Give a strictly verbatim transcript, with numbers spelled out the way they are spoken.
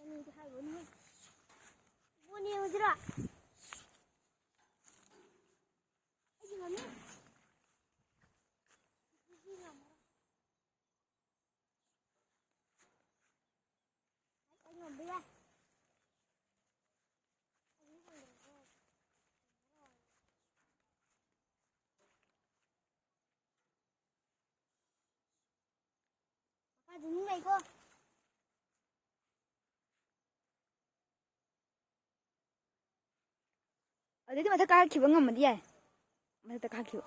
ꯑꯅꯤꯗꯤ ꯍꯥꯏꯔꯨꯔꯅꯨꯍꯦ꯫ ꯕꯣꯟ ꯌꯦꯡꯉꯨꯁꯤꯔꯣ? ꯑꯩꯗꯤ ꯉꯝꯅꯤ꯫ ꯑꯩꯗꯤ ꯉꯝꯃꯔꯣꯏ꯫ ꯑꯩ ꯉꯝꯕ ꯌꯥꯏ꯫ ꯃꯈꯥꯗ ꯃꯤ ꯂꯩꯀꯣ꯫ ꯑꯗꯩꯗꯤ ꯃꯊꯛ ꯀꯥꯈꯠꯈꯤꯕ ꯉꯝꯃꯗꯤ ꯌꯥꯏ꯫ ꯃꯊꯛꯇ ꯀꯥꯈꯤꯕ꯫